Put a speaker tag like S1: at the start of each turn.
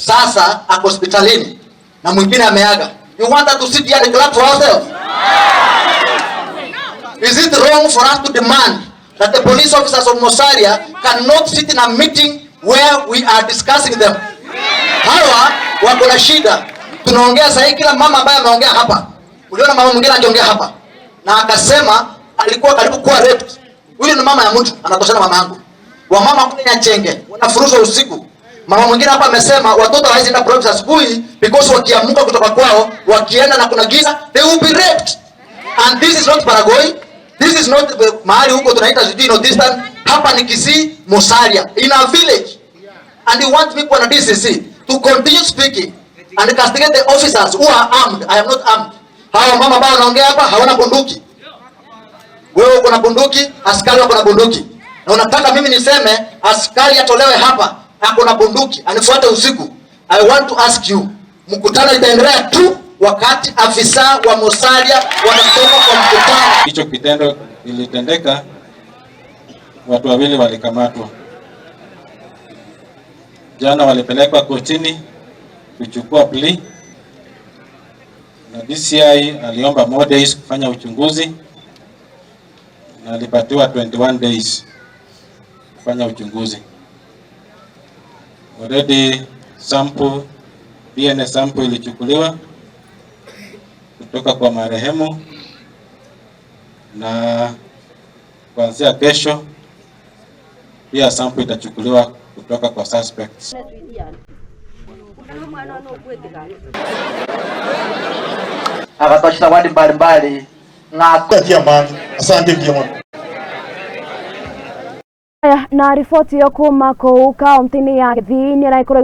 S1: Sasa ako hospitalini na mwingine ameaga. You want us to sit here and clap for ourselves? Is it wrong for us to demand that the police officers of Musalia cannot sit in a meeting where we are discussing them? Hawa wako na shida. Tunaongea sahii, kila mama ambaye ameongea hapa, uliona mama mwingine akiongea hapa na akasema alikuwa karibu kuwa raped. Huyu ni mama ya mtu, anatoshana mama yangu. Wamama kule Nyachenge wanafurushwa usiku. Mama mwingine hapa amesema watoto hawawezi enda private asubuhi because wakiamuka kutoka kwao wakienda na kuna giza, they will be raped. And this is not Baragoi. This is not mahali huko tunaita sijui North Eastern. Hapa ni Kisii, Musalia, in a village. And you want me, Bwana DCC, to continue speaking and castigate the officers who are armed. I am not armed. Hawa mama ambao wanaongea hapa hawana bunduki. Wewe uko na bunduki, askari wako na bunduki. Na unataka mimi niseme askari atolewe hapa, ako na bunduki, anifuate usiku. I want to ask you, mkutano itaendelea tu wakati afisa wa Musalia wanatoka kwa mkutano.
S2: Hicho kitendo ilitendeka, watu wawili walikamatwa jana, walipelekwa kotini kuchukua plea, na DCI aliomba more days kufanya uchunguzi na alipatiwa 21 days kufanya uchunguzi. Already sample, DNA sample ilichukuliwa kutoka kwa marehemu na kuanzia kesho pia sample itachukuliwa kutoka kwa suspects.
S1: Akatoa zawadi mbalimbali ng'ako.
S3: Asante.
S4: Na riboti yo kuma kuu kaunti-inĩ ya Gĩthii nĩ ĩrakorwo.